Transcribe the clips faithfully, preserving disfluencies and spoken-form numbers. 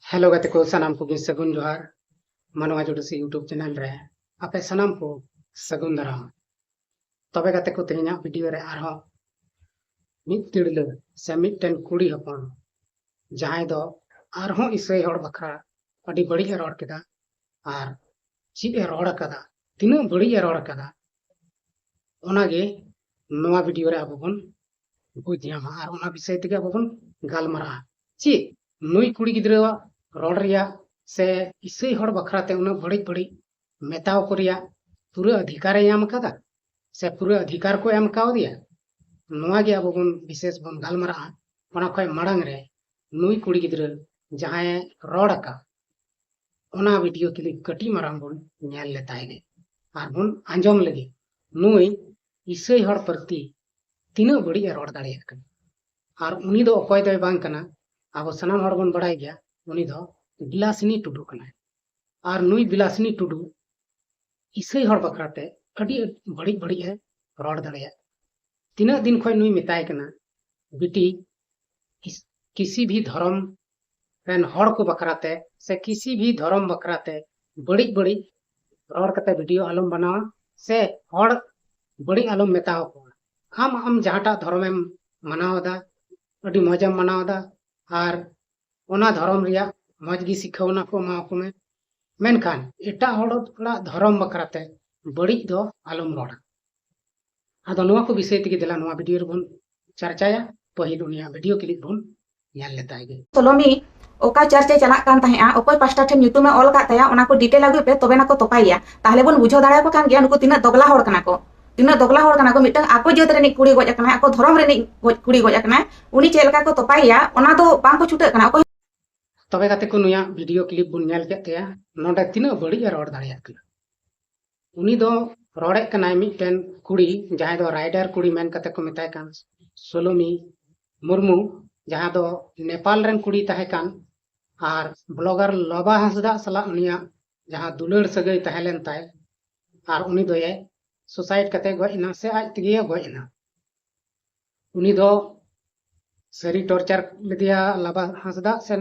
Hello ᱜᱟᱛᱮ ᱠᱚ, ᱥᱟᱱᱟᱢ ᱠᱚᱜᱮ ᱥᱟᱹᱜᱩᱱ ᱡᱚᱦᱟᱨ᱾ ᱢᱟᱱᱣᱟ ᱡᱳᱰᱤᱥᱤ YouTube ᱪᱮᱱᱮᱞ ᱨᱮ ᱟᱯᱮ ᱥᱟᱱᱟᱢ ᱠᱚ ᱥᱟᱹᱜᱩᱱ ᱫᱟᱨᱟᱢ᱾ ᱛᱚᱵᱮ ᱜᱟᱛᱮ ᱠᱚ, ᱛᱮᱦᱮᱧᱟᱜ ᱵᱷᱤᱰᱤᱭᱳ ᱨᱮ ᱟᱨᱦᱚᱸ ᱢᱤᱫ ᱛᱤᱨᱞᱟᱹ ᱥᱮ ᱢᱤᱫᱴᱮᱱ ᱠᱩᱲᱤ ᱦᱚᱯᱚᱱ, ᱡᱟᱦᱟᱸᱭ ᱫᱚ ᱟᱨᱦᱚᱸ ᱤᱥᱟᱹᱭ ᱦᱚᱲ ᱵᱟᱠᱷᱨᱟ ᱟᱹᱰᱤ ᱵᱟᱹᱲᱤᱡ ᱮ ᱨᱚᱲ ᱠᱮᱫᱟ᱾ ᱟᱨ ᱪᱮᱫ ᱮ ᱨᱚᱲ ᱟᱠᱟᱫᱟ, ᱛᱤᱱᱟᱹᱜ ᱵᱟᱹᱲᱤᱡ ᱮ ᱨᱚᱲ ᱟᱠᱟᱫᱟ, ᱚᱱᱟᱜᱮ ᱱᱚᱣᱟ ᱵᱷᱤᱰᱤᱭᱳ ᱨᱮ ᱟᱵᱚ ᱵᱚᱱ ᱵᱩᱡᱽ ᱧᱟᱢᱟ ᱟᱨ ᱚᱱᱟ ᱵᱤᱥᱚᱭ ᱛᱮᱜᱮ ᱟᱵᱚ ᱵᱚᱱ ᱜᱟᱞᱢᱟᱨᱟᱜᱼᱟ᱾ ᱪᱮᱫ ᱱᱩᱭ ᱠᱩᱲᱤ ᱜᱤᱫᱽᱨᱟᱹᱣᱟᱜ ᱨᱚᱲ ᱨᱮᱭᱟᱜ ᱥᱮ ᱤᱥᱟᱹᱭ ᱦᱚᱲ ᱵᱟᱠᱷᱨᱟ ᱛᱮ ᱩᱱᱟᱹᱜ ᱵᱟᱹᱲᱤᱡ ᱵᱟᱹᱲᱤᱡ ᱢᱮᱛᱟᱣ ᱠᱚ ᱨᱮᱭᱟᱜ ᱯᱩᱨᱟᱹ ᱚᱫᱷᱤᱠᱟᱨ ᱮ ᱧᱟᱢ ᱟᱠᱟᱫᱟ ᱥᱮ ᱯᱩᱨᱟᱹ ᱚᱫᱷᱤᱠᱟᱨ ᱠᱚ ᱮᱢ ᱠᱟᱣᱫᱮᱭᱟ? ᱱᱚᱣᱟ ᱜᱮ ᱟᱵᱚ ᱵᱚᱱ ᱵᱤᱥᱮᱥ ᱵᱚᱱ ᱜᱟᱞᱢᱟᱨᱟᱜᱼᱟ᱾ ᱚᱱᱟ ᱠᱷᱚᱱ ᱢᱟᱲᱟᱝ ᱨᱮ ᱱᱩᱭ ᱠᱩᱲᱤ ᱜᱤᱫᱽᱨᱟᱹ ᱡᱟᱦᱟᱸᱭ ᱨᱚᱲ ᱟᱠᱟᱫ, ᱚᱱᱟ ᱵᱷᱤᱰᱤᱭᱳ ᱠᱞᱤᱯ ᱠᱟᱹᱴᱤᱡ ᱢᱟᱨᱟᱝ ᱵᱚᱱ ᱧᱮᱞ ᱞᱮᱛᱟᱭ ᱜᱮ᱾ ᱟᱨ ᱵᱚᱱ ᱟᱸᱡᱚᱢ ᱞᱮᱜᱮ, ᱱᱩᱭ ᱤᱥᱟᱹᱭ ᱦᱚᱲ ᱯᱨᱚᱛᱤ ᱛᱤᱱᱟᱹᱜ ᱵᱟᱹᱲᱤᱡ ᱮ ᱨᱚᱲ ᱫᱟᱲᱮᱭᱟᱜ ᱠᱟᱱᱟ᱾ ᱟᱨ ᱩᱱᱤ ᱫᱚ ᱚᱠᱚᱭ ᱫᱚᱭ ᱵᱟᱝ ᱠᱟᱱᱟ, ᱟᱵᱚ ᱥᱟᱱᱟᱢ ᱦᱚᱲ ᱵᱚᱱ ᱵᱟᱲᱟᱭ ᱜᱮᱭᱟ, ᱩᱱᱤ ᱫᱚ ᱵᱤᱞᱟᱥᱤᱱᱤ ᱴᱩᱰᱩ ᱠᱟᱱᱟᱭ᱾ ᱟᱨ ᱱᱩᱭ ᱵᱤᱞᱟᱥᱤᱱᱤ ᱴᱩᱰᱩ ᱤᱥᱟᱹᱭ ᱦᱚᱲ ᱵᱟᱠᱷᱨᱟ ᱛᱮ ᱟᱹᱰᱤ ᱵᱟᱹᱲᱤᱡ ᱵᱟᱹᱲᱤᱡ ᱮ ᱨᱚᱲ ᱫᱟᱲᱮᱭᱟᱜ᱾ ᱛᱤᱱᱟᱹᱜ ᱫᱤᱱ ᱠᱷᱚᱱ ᱱᱩᱭ ᱢᱮᱛᱟᱭ ᱠᱟᱱᱟ, ᱵᱤᱴᱤ, ᱠᱤᱥ-, ᱠᱤᱥᱤ ᱵᱷᱤ ᱫᱷᱚᱨᱚᱢ ᱨᱮᱱ ᱦᱚᱲ ᱠᱚ ᱵᱟᱠᱷᱨᱟ ᱛᱮ ᱥᱮ ᱠᱤᱥᱤ ᱵᱷᱤ ᱫᱷᱚᱨᱚᱢ ᱵᱟᱠᱷᱨᱟ ᱛᱮ ᱵᱟᱹᱲᱤᱡ ᱵᱟᱹᱲᱤᱡ ᱨᱚᱲ ᱠᱟᱛᱮ ᱵᱷᱤᱰᱤᱭᱳ ᱟᱞᱚᱢ ᱵᱮᱱᱟᱣᱟ ᱥᱮ ᱦᱚᱲ ᱵᱟᱹᱲᱤᱡ ᱟᱞᱚᱢ ᱢᱮᱛᱟ ᱟᱠᱚᱣᱟ᱾ ᱟᱢ, ᱟᱢ ᱡᱟᱦᱟᱸᱴᱟᱜ ᱫᱷᱚᱨᱚᱢᱮᱢ ᱢᱟᱱᱟᱣ ᱮᱫᱟ, ᱟᱹᱰᱤ ᱢᱚᱡᱮᱢ ᱢᱟᱱᱟᱣ ᱮᱫᱟ, ᱟᱨ ᱚᱱᱟ ᱫᱷᱚᱨᱚᱢ ᱨᱮᱭᱟᱜ ᱢᱚᱡᱽ ᱜᱮ ᱥᱤᱠᱷᱟᱹᱣᱱᱟ ᱠᱚ ᱮᱢᱟ ᱠᱚ ᱢᱮ, ᱢᱮᱱᱠᱷᱟᱱ ᱮᱴᱟᱜ ᱦᱚᱲᱟᱜ ᱫᱷᱚᱨᱚᱢ ᱵᱟᱠᱷᱨᱟ ᱛᱮ ᱵᱟᱹᱲᱤᱡ ᱫᱚ ᱟᱞᱚᱢ ᱨᱚᱲᱟ᱾ ᱟᱫᱚ ᱱᱚᱣᱟ ᱠᱚ ᱵᱤᱥᱚᱭ ᱛᱮᱜᱮ ᱫᱮᱞᱟ ᱱᱚᱣᱟ ᱵᱷᱤᱰᱤᱭᱳ ᱨᱮᱵᱚᱱ ᱪᱟᱨᱪᱟᱭᱟ᱾ ᱯᱟᱹᱦᱤᱞ ᱩᱱᱤᱭᱟᱜ ᱵᱷᱤᱰᱤᱭᱳ ᱠᱞᱤᱯ ᱵᱚᱱ ᱧᱮᱞ ᱞᱮᱛᱟᱭ ᱜᱮ᱾ ᱥᱳᱞᱳᱢᱤ ᱚᱠᱟ ᱪᱟᱨᱪ ᱮ ᱪᱟᱞᱟᱜ ᱠᱟᱱ ᱛᱟᱦᱮᱸᱜᱼᱟ, ᱚᱠᱚᱭ ᱯᱟᱥᱴᱟ ᱴᱷᱮᱱ ᱧᱩᱛᱩᱢ ᱮ ᱚᱞ ᱟᱠᱟᱫ ᱛᱟᱭᱟ, ᱚᱱᱟ ᱠᱚ ᱰᱤᱴᱮᱞ ᱟᱹᱜᱩᱭ ᱯᱮ, ᱛᱚᱵᱮ ᱱᱟ ᱠᱚ ᱛᱚᱯᱟᱭᱮᱭᱟ᱾ ᱛᱟᱦᱞᱮ ᱵᱚᱱ ᱵᱩᱡᱷᱟᱹᱣ ᱫᱟᱲᱮᱭᱟᱠᱚ ᱠᱟᱱ ᱜᱮᱭᱟ ᱱᱩᱠᱩ ᱛᱤᱱᱟᱹᱜ ᱫᱚᱜᱽᱞᱟ ᱦᱚᱲ ᱠᱟᱱᱟ ᱠᱚ, ᱛᱤᱱᱟᱹᱜ ᱫᱚᱜᱽᱞᱟ ᱦᱚᱲ ᱠᱟᱱᱟ ᱠᱚ᱾ ᱢᱤᱫᱴᱟᱝ ᱟᱠᱚ ᱡᱟᱹᱛ ᱨᱤᱱᱤᱡ ᱠᱩᱲᱤ ᱜᱚᱡ ᱟᱠᱟᱱᱟᱭ, ᱟᱠᱚ ᱫᱷᱚᱨᱚᱢ ᱨᱤᱱᱤᱡ ᱜᱚᱡ, ᱠᱩᱲᱤ ᱜᱚᱡ ᱟᱠᱟᱱᱟᱭ, ᱩᱱᱤ ᱪᱮᱫ ᱞᱮᱠᱟ ᱠᱚ ᱛᱚᱯᱟᱭᱮᱭᱟ, ᱚᱱᱟ ᱫᱚ ᱵᱟᱝ ᱠᱚ ᱪᱷᱩᱴᱟᱹᱜ ᱠᱟᱱᱟ ᱚᱠᱚᱭ᱾ ᱛᱚᱵᱮ ᱜᱟᱛᱮ ᱠᱚ, ᱱᱩᱭᱟᱜ ᱵᱷᱤᱰᱤᱭᱳ ᱠᱞᱤᱯ ᱵᱚᱱ ᱧᱮᱞ ᱠᱮᱫ ᱛᱟᱭᱟ, ᱱᱚᱰᱮ ᱛᱤᱱᱟᱹᱜ ᱵᱟᱹᱲᱤᱡ ᱮ ᱨᱚᱲ ᱫᱟᱲᱮᱭᱟᱜ ᱠᱟᱱᱟ᱾ ᱩᱱᱤ ᱫᱚ ᱨᱚᱲᱮᱫ ᱠᱟᱱᱟᱭ ᱢᱤᱫᱴᱮᱱ ᱠᱩᱲᱤ, ᱡᱟᱦᱟᱸᱭ ᱫᱚ ᱨᱟᱭᱰᱟᱨ ᱠᱩᱲᱤ ᱢᱮᱱ ᱠᱟᱛᱮ ᱠᱚ ᱢᱮᱛᱟᱭ ᱠᱟᱱ, ᱥᱳᱞᱳᱢᱤ ᱢᱩᱨᱢᱩ, ᱡᱟᱦᱟᱸ ᱫᱚ ᱱᱮᱯᱟᱞ ᱨᱮᱱ ᱠᱩᱲᱤ ᱛᱟᱦᱮᱸ ᱠᱟᱱ, ᱟᱨ ᱵᱞᱚᱜᱟᱨ ᱞᱚᱵᱟ ᱦᱟᱸᱥᱫᱟ ᱥᱟᱞᱟᱜ ᱩᱱᱤᱭᱟᱜ ᱡᱟᱦᱟᱸ ᱫᱩᱞᱟᱹᱲ ᱥᱟᱹᱜᱟᱹᱭ ᱛᱟᱦᱮᱸ ᱞᱮᱱ ᱛᱟᱭ, ᱟᱨ ᱩᱱᱤ ᱫᱚᱭᱮ ᱥᱩᱥᱟᱭᱤᱰ ᱠᱟᱛᱮ ᱜᱚᱡ ᱮᱱᱟ ᱥᱮ ᱟᱡ ᱛᱮᱜᱮ ᱜᱚᱡ ᱮᱱᱟ᱾ ᱩᱱᱤ ᱫᱚ ᱥᱟᱹᱨᱤ ᱴᱚᱨᱪᱟᱨ ᱞᱮᱫᱮᱭᱟ ᱞᱟᱵᱟ ᱦᱟᱸᱥᱫᱟ ᱥᱮ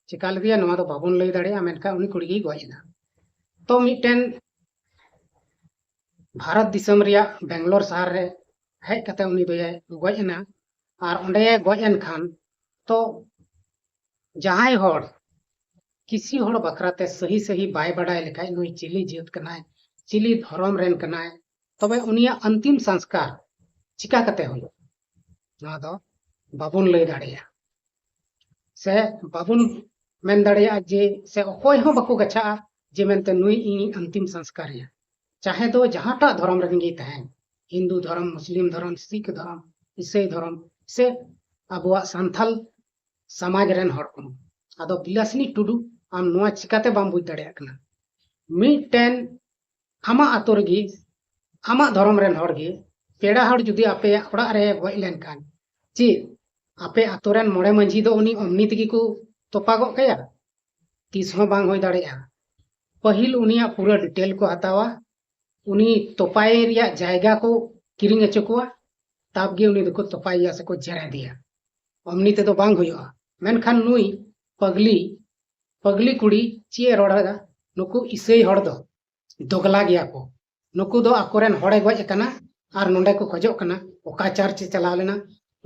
ᱪᱮᱠᱟ ᱞᱮᱫᱮᱭᱟ ᱱᱚᱣᱟ ᱫᱚ ᱵᱟᱵᱚᱱ ᱞᱟᱹᱭ ᱫᱟᱲᱮᱭᱟᱜᱼᱟ, ᱢᱮᱱᱠᱷᱟᱱ ᱩᱱᱤ ᱠᱩᱲᱤ ᱜᱮᱭ ᱜᱚᱡ ᱮᱱᱟ᱾ ᱛᱚ ᱢᱤᱫᱴᱮᱱ ᱵᱷᱟᱨᱚᱛ ᱫᱤᱥᱚᱢ ᱨᱮᱭᱟᱜ ᱵᱮᱝᱜᱟᱞᱳᱨ ᱥᱟᱦᱟᱨ ᱨᱮ ᱦᱮᱡ ᱠᱟᱛᱮ ᱩᱱᱤ ᱫᱚᱭ ᱜᱚᱡ ᱮᱱᱟ᱾ ᱟᱨ ᱚᱸᱰᱮ ᱜᱚᱡ ᱮᱱ ᱠᱷᱟᱱ ᱛᱚ ᱡᱟᱦᱟᱸᱭ ᱦᱚᱲ ᱠᱤᱥᱤ ᱦᱚᱲ ᱵᱟᱠᱷᱨᱟᱛᱮ ᱥᱟᱹᱦᱤ ᱥᱟᱹᱦᱤ ᱵᱟᱭ ᱵᱟᱰᱟᱭ ᱞᱮᱠᱷᱟᱡ ᱱᱩᱭ ᱪᱤᱞᱤ ᱡᱟᱹᱛ ᱠᱟᱱᱟᱭ, ᱪᱤᱞᱤ ᱫᱷᱚᱨᱚᱢ ᱨᱮᱱ ᱠᱟᱱᱟᱭ, ᱛᱚᱵᱮ ᱩᱱᱤᱭᱟᱜ ᱟᱱᱛᱤᱢ ᱥᱚᱝᱥᱠᱟᱨ ᱪᱤᱠᱟ ᱠᱟᱛᱮ ᱦᱩᱭᱩᱜᱼᱟ, ᱱᱚᱣᱟ ᱫᱚ ᱵᱟᱵᱚᱱ ᱞᱟᱹᱭ ᱫᱟᱲᱮᱭᱟᱜᱼᱟ᱾ ᱥᱮ ᱵᱟᱵᱚᱱ ᱢᱮᱱ ᱫᱟᱲᱮᱭᱟᱜᱼᱟ ᱡᱮ, ᱥᱮ ᱚᱠᱚᱭ ᱦᱚᱸ ᱵᱟᱠᱚ ᱜᱟᱪᱷᱟᱜᱼᱟ ᱡᱮ ᱢᱮᱱᱛᱮ ᱱᱩᱭ ᱤᱧᱤᱧ ᱟᱱᱛᱤᱢ ᱥᱚᱝᱥᱠᱟᱨᱮᱭᱟ, ᱪᱟᱦᱮ ᱫᱚ ᱡᱟᱦᱟᱸᱴᱟᱜ ᱫᱷᱚᱨᱚᱢ ᱨᱮᱱ ᱜᱮᱭ ᱛᱟᱦᱮᱱ, ᱦᱤᱱᱫᱩ ᱫᱷᱚᱨᱚᱢ, ᱢᱩᱥᱞᱤᱢ ᱫᱷᱚᱨᱚᱢ, ᱥᱤᱠᱷ ᱫᱷᱚᱨᱚᱢ, ᱤᱥᱟᱹᱭ ᱫᱷᱚᱨᱚᱢ, ᱥᱮ ᱟᱵᱚᱣᱟᱜ ᱥᱟᱱᱛᱟᱞ ᱥᱚᱢᱟᱡᱽ ᱨᱮᱱ ᱦᱚᱲ ᱠᱚ᱾ ᱟᱫᱚ ᱵᱤᱞᱟᱥᱤᱱᱤ ᱴᱩᱰᱩ, ᱟᱢ ᱱᱚᱣᱟ ᱪᱤᱠᱟᱛᱮ ᱵᱟᱢ ᱵᱩᱡᱽ ᱫᱟᱲᱮᱭᱟᱜ ᱠᱟᱱᱟ? ᱢᱤᱫᱴᱮᱱ ᱟᱢᱟᱜ ᱟᱛᱳ ᱨᱮᱜᱮ ᱟᱢᱟᱜ ᱫᱷᱚᱨᱚᱢ ᱨᱮᱱ ᱦᱚᱲ ᱜᱮ ᱯᱮᱲᱟ ᱦᱚᱲ ᱡᱩᱫᱤ ᱟᱯᱮᱭᱟᱜ ᱚᱲᱟᱜ ᱨᱮ ᱜᱚᱡ ᱞᱮᱱᱠᱷᱟᱱ, ᱪᱮᱫ ᱟᱯᱮ ᱟᱛᱳ ᱨᱮᱱ ᱢᱚᱬᱮ ᱢᱟᱹᱡᱷᱤ ᱫᱚ ᱩᱱᱤ ᱚᱢᱱᱤ ᱛᱮᱜᱮ ᱠᱚ ᱛᱚᱯᱟᱜᱚᱜ ᱠᱟᱭᱟ? ᱛᱤᱥ ᱦᱚᱸ ᱵᱟᱝ ᱦᱩᱭ ᱫᱟᱲᱮᱭᱟᱜᱼᱟ᱾ ᱯᱟᱹᱦᱤᱞ ᱩᱱᱤᱭᱟᱜ ᱯᱩᱨᱟᱹ ᱰᱤᱴᱮᱞ ᱠᱚ ᱦᱟᱛᱟᱣᱟ, ᱩᱱᱤ ᱛᱚᱯᱟᱭ ᱨᱮᱭᱟᱜ ᱡᱟᱭᱜᱟ ᱠᱚ ᱠᱤᱨᱤᱧ ᱦᱚᱪᱚ ᱠᱚᱣᱟ, ᱛᱟᱵ ᱜᱮ ᱩᱱᱤ ᱫᱚᱠᱚ ᱛᱚᱯᱟᱭᱮᱭᱟ ᱥᱮᱠᱚ ᱡᱮᱨᱮᱫᱮᱭᱟ᱾ ᱚᱢᱱᱤ ᱛᱮᱫᱚ ᱵᱟᱝ ᱦᱩᱭᱩᱜᱼᱟ᱾ ᱢᱮᱱᱠᱷᱟᱱ ᱱᱩᱭ ᱯᱟᱜᱽᱞᱤ, ᱯᱟᱜᱽᱞᱤ ᱠᱩᱲᱤ ᱪᱮᱫ ᱮ ᱨᱚᱲ ᱮᱫᱟ? ᱱᱩᱠᱩ ᱤᱥᱟᱹᱭ ᱦᱚᱲ ᱫᱚ ᱫᱚᱜᱽᱞᱟ ᱜᱮᱭᱟ ᱠᱚ᱾ ᱱᱩᱠᱩ ᱫᱚ ᱟᱠᱚᱨᱮᱱ ᱦᱚᱲᱮ ᱜᱚᱡ ᱟᱠᱟᱱᱟ ᱟᱨ ᱱᱚᱰᱮ ᱠᱚ ᱠᱷᱚᱡᱚᱜ ᱠᱟᱱᱟ ᱚᱠᱟ ᱪᱟᱨᱪ ᱮ ᱪᱟᱞᱟᱣ ᱞᱮᱱᱟ,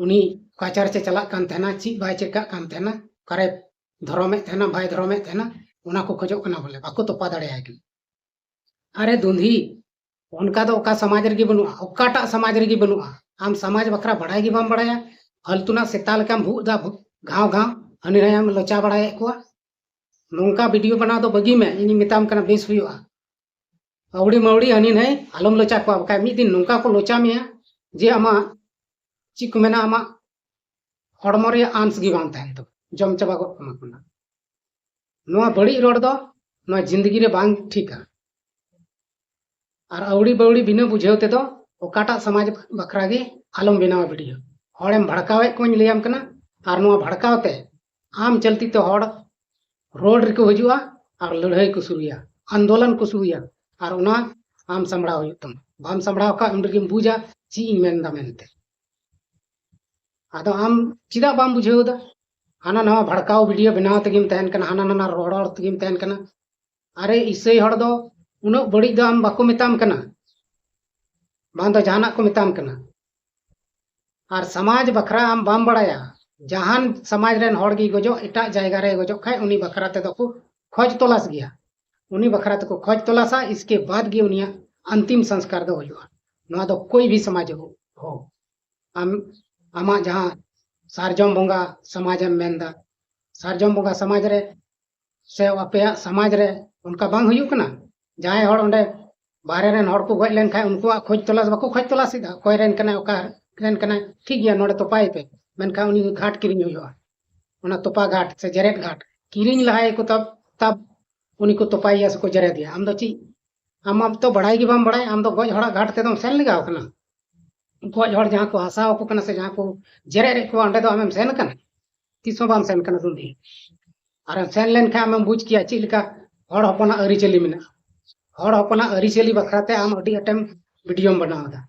ᱩᱱᱤ ᱚᱠᱟ ᱪᱟᱨᱪ ᱮ ᱪᱟᱞᱟᱜ ᱠᱟᱱ ᱛᱟᱦᱮᱱᱟ, ᱪᱮᱫ ᱵᱟᱭ ᱪᱮᱠᱟᱜ ᱠᱟᱱ ᱛᱟᱦᱮᱱᱟ, ᱚᱠᱟᱨᱮ ᱫᱷᱚᱨᱚᱢᱮᱫ ᱛᱟᱦᱮᱱᱟ, ᱵᱟᱭ ᱫᱷᱚᱨᱚᱢᱮᱫ ᱛᱟᱦᱮᱱᱟ, ᱚᱱᱟ ᱠᱚ ᱠᱷᱚᱡᱚᱜ ᱠᱟᱱᱟ ᱵᱚᱞᱮ, ᱵᱟᱠᱚ ᱛᱚᱯᱟ ᱫᱟᱲᱮᱭᱟᱭ ᱠᱟᱱᱟ᱾ ᱟᱨᱮ ᱫᱩᱸᱫᱷᱤ, ᱚᱱᱠᱟ ᱫᱚ ᱚᱠᱟ ᱥᱚᱢᱟᱡᱽ ᱨᱮᱜᱮ ᱵᱟᱹᱱᱩᱜᱼᱟ, ᱚᱠᱟᱴᱟᱜ ᱥᱚᱢᱟᱡᱽ ᱨᱮᱜᱮ ᱵᱟᱹᱱᱩᱜᱼᱟ᱾ ᱟᱢ ᱥᱚᱢᱟᱡᱽ ᱵᱟᱠᱷᱨᱟ ᱵᱟᱲᱟᱭ ᱜᱮ ᱵᱟᱢ ᱵᱟᱲᱟᱭᱟ, ᱯᱷᱟᱞᱛᱩᱱᱟᱜ ᱥᱮᱛᱟ ᱞᱮᱠᱟᱢ ᱵᱷᱩᱜ ᱫᱟ, ᱵᱷᱩ-, ᱜᱷᱟᱣ ᱜᱷᱟᱣ, ᱦᱟᱹᱱᱤ ᱱᱟᱭᱟᱢ ᱞᱚᱪᱟ ᱵᱟᱲᱟᱭᱮᱫ ᱠᱚᱣᱟ᱾ ᱱᱚᱝᱠᱟ ᱵᱷᱤᱰᱤᱭᱳ ᱵᱮᱱᱟᱣ ᱫᱚ ᱵᱟᱹᱜᱤ ᱢᱮ, ᱤᱧᱤᱧ ᱢᱮᱛᱟᱢ ᱠᱟᱱᱟ ᱵᱮᱥ ᱦᱩᱭᱩᱜᱼᱟ᱾ ᱟᱹᱣᱲᱤ ᱢᱟᱹᱣᱲᱤ ᱦᱟᱹᱱᱤ ᱱᱟᱹᱭ ᱟᱞᱚᱢ ᱞᱚᱪᱟ ᱠᱚᱣᱟ, ᱵᱟᱠᱷᱟᱡ ᱢᱤᱫ ᱫᱤᱱ ᱱᱚᱝᱠᱟ ᱠᱚ ᱞᱚᱪᱟ ᱢᱮᱭᱟ ᱡᱮ ᱟᱢᱟᱜ ᱪᱮᱫ ᱠᱚ ᱢᱮᱱᱟ, ᱟᱢᱟᱜ ᱦᱚᱲᱢᱚ ᱨᱮᱭᱟᱜ ᱟᱸᱥ ᱜᱮ ᱵᱟᱝ ᱛᱟᱦᱮᱱ ᱛᱟᱢᱟ, ᱡᱚᱢ ᱪᱟᱵᱟ ᱜᱚᱫ ᱠᱟᱢᱟ ᱠᱚ ᱱᱟᱜ᱾ ᱱᱚᱣᱟ ᱵᱟᱹᱲᱤᱡ ᱨᱚᱲ ᱫᱚ ᱱᱚᱣᱟ ᱡᱤᱱᱫᱮᱜᱤ ᱨᱮ ᱵᱟᱝ ᱴᱷᱤᱠᱟ᱾ ᱟᱨ ᱟᱹᱣᱲᱤ ᱵᱟᱹᱣᱲᱤ ᱵᱤᱱᱟᱹ ᱵᱩᱡᱷᱟᱹᱣ ᱛᱮᱫᱚ ᱚᱠᱟᱴᱟᱜ ᱥᱚᱢᱟᱡᱽ ᱵᱟᱠᱷᱨᱟ ᱜᱮ ᱟᱞᱚᱢ ᱵᱮᱱᱟᱣᱟ ᱵᱷᱤᱰᱤᱭᱳ᱾ ᱦᱚᱲᱮᱢ ᱵᱷᱟᱲᱠᱟᱣᱮᱫ ᱠᱚᱣᱟᱧ ᱞᱟᱹᱭᱟᱢ ᱠᱟᱱᱟ, ᱟᱨ ᱱᱚᱣᱟ ᱵᱷᱟᱲᱠᱟᱣ ᱛᱮ ᱟᱢ ᱪᱟᱞᱛᱤ ᱛᱮ ᱦᱚᱲ ᱨᱳᱰ ᱨᱮᱠᱚ ᱦᱤᱡᱩᱜᱼᱟ ᱟᱨ ᱞᱟᱹᱲᱦᱟᱹᱭ ᱠᱚ ᱥᱩᱨᱩᱭᱟ, ᱟᱱᱫᱳᱞᱚᱱ ᱠᱚ ᱥᱩᱨᱩᱭᱟ, ᱟᱨ ᱚᱱᱟ ᱟᱢ ᱥᱟᱢᱵᱲᱟᱣ ᱦᱩᱭᱩᱜ ᱛᱟᱢᱟ᱾ ᱵᱟᱢ ᱥᱟᱢᱵᱲᱟᱣ ᱠᱷᱟᱡ ᱩᱱ ᱨᱮᱜᱮᱢ ᱵᱩᱡᱟ ᱪᱮᱫ ᱤᱧ ᱢᱮᱱᱫᱟ ᱢᱮᱱᱛᱮ᱾ ᱟᱫᱚ ᱟᱢ ᱪᱮᱫᱟᱜ ᱵᱟᱢ ᱵᱩᱡᱷᱟᱹᱣ ᱮᱫᱟ? ᱦᱟᱱᱟ ᱱᱟᱣᱟ ᱵᱷᱟᱲᱠᱟᱣ ᱵᱷᱤᱰᱤᱭᱳ ᱵᱮᱱᱟᱣ ᱛᱮᱜᱮᱢ ᱛᱟᱦᱮᱱ ᱠᱟᱱᱟ, ᱦᱟᱱᱟ ᱱᱟᱣᱟ ᱨᱚᱲ ᱨᱚᱲ ᱛᱮᱜᱮᱢ ᱛᱟᱦᱮᱱ ᱠᱟᱱᱟ᱾ ᱟᱨᱮ, ᱤᱥᱟᱹᱭ ᱦᱚᱲ ᱫᱚ ᱩᱱᱟᱹᱜ ᱵᱟᱹᱲᱤᱡ ᱫᱚ ᱟᱢ ᱵᱟᱠᱚ ᱢᱮᱛᱟᱢ ᱠᱟᱱᱟ, ᱵᱟᱝ ᱫᱚ ᱡᱟᱦᱟᱱᱟᱜ ᱠᱚ ᱢᱮᱛᱟᱢ ᱠᱟᱱᱟ᱾ ᱟᱨ ᱥᱚᱢᱟᱡᱽ ᱵᱟᱠᱷᱨᱟ ᱟᱢ ᱵᱟᱢ ᱵᱟᱲᱟᱭᱟ, ᱡᱟᱦᱟᱱ ᱥᱚᱢᱟᱡᱽ ᱨᱮᱱ ᱦᱚᱲ ᱜᱮ ᱜᱚᱡᱚᱜ, ᱮᱴᱟᱜ ᱡᱟᱭᱜᱟ ᱨᱮ ᱜᱚᱡᱚᱜ ᱠᱷᱟᱡ ᱩᱱᱤ ᱵᱟᱠᱷᱨᱟ ᱛᱮᱫᱚ ᱠᱚ ᱠᱷᱚᱡᱽ ᱛᱚᱞᱟᱥ ᱜᱮᱭᱟ, ᱩᱱᱤ ᱵᱟᱠᱷᱨᱟ ᱛᱮᱠᱚ ᱠᱷᱚᱡᱽ ᱛᱚᱞᱟᱥᱟ, ᱤᱥᱠᱮ ᱵᱟᱫ ᱜᱮ ᱩᱱᱤᱭᱟᱜ ᱟᱱᱛᱤᱢ ᱥᱚᱝᱥᱠᱟᱨ ᱫᱚ ᱦᱩᱭᱩᱜᱼᱟ᱾ ᱱᱚᱣᱟ ᱫᱚ ᱠᱳᱭ ᱵᱷᱤ ᱥᱚᱢᱟᱡᱽ ᱦᱳ, ᱟᱢ ᱟᱢᱟᱜ ᱡᱟᱦᱟᱸ ᱥᱟᱨᱡᱚᱢ ᱵᱚᱸᱜᱟ ᱥᱚᱢᱟᱡᱽ ᱮᱢ ᱢᱮᱱᱫᱟ, ᱥᱟᱨᱡᱚᱢ ᱵᱚᱸᱜᱟ ᱥᱚᱢᱟᱡᱽ ᱨᱮ ᱥᱮ ᱟᱯᱮᱭᱟᱜ ᱥᱚᱢᱟᱡᱽ ᱨᱮ ᱚᱱᱠᱟ ᱵᱟᱝ ᱦᱩᱭᱩᱜ ᱠᱟᱱᱟ? ᱡᱟᱦᱟᱸᱭ ᱦᱚᱲ ᱚᱸᱰᱮ ᱵᱟᱦᱨᱮ ᱨᱮᱱ ᱦᱚᱲ ᱠᱚ ᱜᱚᱡ ᱞᱮᱱᱠᱷᱟᱱ ᱩᱱᱠᱩᱣᱟᱜ ᱠᱷᱚᱡᱽ ᱛᱚᱞᱟᱥ ᱵᱟᱠᱚ ᱠᱷᱚᱡᱽ ᱛᱚᱞᱟᱥᱮᱫᱟ, ᱚᱠᱚᱭ ᱨᱮᱱ ᱠᱟᱱᱟᱭ, ᱚᱠᱟ ᱨᱮᱱ ᱠᱟᱱᱟᱭ, ᱴᱷᱤᱠ ᱜᱮᱭᱟ, ᱱᱚᱰᱮ ᱛᱚᱯᱟᱭᱮ ᱯᱮ, ᱢᱮᱱᱠᱷᱟᱱ ᱩᱱᱤ ᱜᱷᱟᱴ ᱠᱤᱨᱤᱧ ᱦᱩᱭᱩᱜᱼᱟ, ᱚᱱᱟ ᱛᱚᱯᱟ ᱜᱷᱟᱴ ᱥᱮ ᱡᱮᱨᱮᱫ ᱜᱷᱟᱴ ᱠᱤᱨᱤᱧ ᱞᱟᱦᱟᱭᱟᱠᱚ, ᱛᱟᱵ ᱛᱟᱵ ᱩᱱᱤ ᱠᱚ ᱛᱚᱯᱟᱭᱮᱭᱟ ᱥᱮᱠᱚ ᱡᱮᱨᱮᱫᱮᱭᱟ᱾ ᱟᱢ ᱫᱚ ᱪᱮᱫ, ᱟᱢ ᱢᱟ ᱛᱚ ᱵᱟᱲᱟᱭ ᱜᱮ ᱵᱟᱢ ᱵᱟᱲᱟᱭ, ᱟᱢ ᱫᱚ ᱜᱚᱡ ᱦᱚᱲᱟᱜ ᱜᱷᱟᱴ ᱛᱮᱫᱚᱢ ᱥᱮᱱ ᱞᱮᱜᱟᱣ ᱠᱟᱱᱟ? ᱜᱚᱡ ᱦᱚᱲ ᱡᱟᱦᱟᱸ ᱠᱚ ᱦᱟᱥᱟᱣ ᱟᱠᱚ ᱠᱟᱱᱟ ᱥᱮ ᱡᱟᱦᱟᱸ ᱠᱚ ᱡᱮᱨᱮᱫ ᱮᱫ ᱠᱚᱣᱟ, ᱚᱸᱰᱮ ᱫᱚ ᱟᱢᱮᱢ ᱥᱮᱱ ᱟᱠᱟᱱᱟ? ᱛᱤᱥ ᱦᱚᱸ ᱵᱟᱢ ᱥᱮᱱ ᱠᱟᱱᱟ ᱫᱩᱱᱫᱤ᱾ ᱟᱨᱮᱢ ᱥᱮᱱ ᱞᱮᱱᱠᱷᱟᱱ ᱟᱢᱮᱢ ᱵᱩᱡᱽ ᱠᱮᱭᱟ ᱪᱮᱫ ᱞᱮᱠᱟ ᱦᱚᱲ ᱦᱚᱯᱚᱱᱟᱜ ᱟᱹᱨᱤᱪᱟᱹᱞᱤ ᱢᱮᱱᱟᱜᱼᱟ᱾ ᱦᱚᱲ ᱦᱚᱯᱚᱱᱟᱜ ᱟᱹᱨᱤᱪᱟᱹᱞᱤ ᱵᱟᱠᱷᱨᱟ ᱛᱮ ᱟᱢ ᱟᱹᱰᱤ ᱟᱸᱴᱮᱢ ᱵᱷᱤᱰᱤᱭᱳᱢ ᱵᱮᱱᱟᱣ ᱮᱫᱟ᱾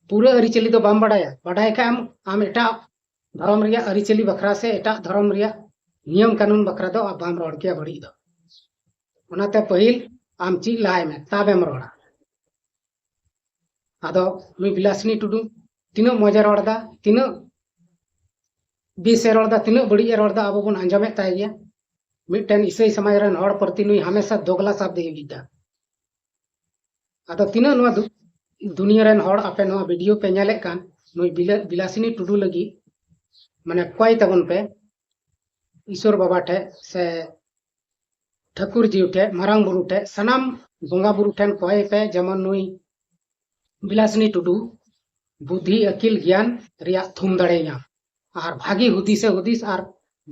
ᱯᱩᱨᱟᱹ ᱟᱹᱨᱤᱪᱟᱹᱞᱤ ᱫᱚ ᱵᱟᱢ ᱵᱟᱰᱟᱭᱟ᱾ ᱵᱟᱰᱟᱭ ᱠᱷᱟᱡ ᱟᱢ, ᱟᱢ ᱮᱴᱟᱜ ᱫᱷᱚᱨᱚᱢ ᱨᱮᱭᱟᱜ ᱟᱹᱨᱤᱪᱟᱹᱞᱤ ᱵᱟᱠᱷᱨᱟ ᱥᱮ ᱮᱴᱟᱜ ᱫᱷᱚᱨᱚᱢ ᱨᱮᱭᱟᱜ ᱱᱤᱭᱚᱢ ᱠᱟᱹᱱᱩᱱ ᱵᱟᱠᱷᱨᱟ ᱫᱚ ᱵᱟᱢ ᱨᱚᱲ ᱠᱮᱭᱟ ᱵᱟᱹᱲᱤᱡ ᱫᱚ᱾ ᱚᱱᱟᱛᱮ ᱯᱟᱹᱦᱤᱞ ᱟᱢ ᱪᱮᱫ ᱞᱟᱦᱟᱭ ᱢᱮ, ᱛᱟᱵᱮᱢ ᱨᱚᱲᱟ᱾ ᱟᱫᱚ ᱱᱩᱭ ᱵᱤᱞᱟᱥᱤᱱᱤ ᱴᱩᱰᱩ ᱛᱤᱱᱟᱹᱜ ᱢᱚᱡᱮ ᱨᱚᱲ ᱮᱫᱟ, ᱛᱤᱱᱟᱹᱜ ᱵᱮᱥᱮ ᱨᱚᱲ ᱮᱫᱟ, ᱛᱤᱱᱟᱹᱜ ᱵᱟᱹᱲᱤᱡ ᱮ ᱨᱚᱲ ᱮᱫᱟ, ᱟᱵᱚ ᱵᱚᱱ ᱟᱸᱡᱚᱢᱮᱫ ᱛᱟᱭ ᱜᱮᱭᱟ᱾ ᱢᱤᱫᱴᱮᱱ ᱤᱥᱟᱹᱭ ᱥᱚᱢᱟᱡᱽ ᱨᱮᱱ ᱦᱚᱲ ᱯᱨᱚᱛᱤ ᱱᱩᱭ ᱦᱟᱢᱮᱥᱟ ᱫᱳᱜᱽᱞᱟ ᱥᱟᱵᱫᱮ ᱤᱫᱤᱭᱮᱫᱟ᱾ ᱟᱫᱚ ᱛᱤᱱᱟᱹᱜ ᱱᱚᱣᱟ ᱫᱩ-, ᱫᱩᱱᱤᱭᱟᱹ ᱨᱮᱱ ᱦᱚᱲ ᱟᱯᱮ ᱱᱚᱣᱟ ᱵᱷᱤᱰᱤᱭᱳ ᱯᱮ ᱧᱮᱞᱮᱫ ᱠᱟᱱ, ᱱᱩᱭ ᱵᱤᱞᱟ-, ᱵᱤᱞᱟᱥᱤᱱᱤ ᱴᱩᱰᱩ ᱞᱟᱹᱜᱤᱫ ᱢᱟᱱᱮ ᱠᱚᱭ ᱛᱟᱵᱚᱱ ᱯᱮ ᱤᱥᱚᱨ ᱵᱟᱵᱟ ᱴᱷᱮᱡ ᱥᱮ ᱴᱷᱟᱹᱠᱩᱨ ᱡᱤᱣ ᱴᱷᱮᱡ, ᱢᱟᱨᱟᱝ ᱵᱩᱨᱩ ᱴᱷᱮᱡ, ᱥᱟᱱᱟᱢ ᱵᱚᱸᱜᱟ ᱵᱩᱨᱩ ᱴᱷᱮᱱ ᱠᱚᱭ ᱯᱮ, ᱡᱮᱢᱚᱱ ᱱᱩᱭ ᱵᱤᱞᱟᱥᱤᱱᱤ ᱴᱩᱰᱩ ᱵᱩᱫᱽᱫᱷᱤ ᱟᱹᱠᱤᱞ ᱜᱮᱭᱟᱱ ᱨᱮᱭᱟᱜ ᱛᱷᱩᱢ ᱫᱟᱲᱮ ᱧᱟᱢ ᱟᱨ ᱵᱷᱟᱜᱤ ᱦᱩᱫᱤᱥᱮ ᱦᱩᱫᱤᱥ ᱟᱨ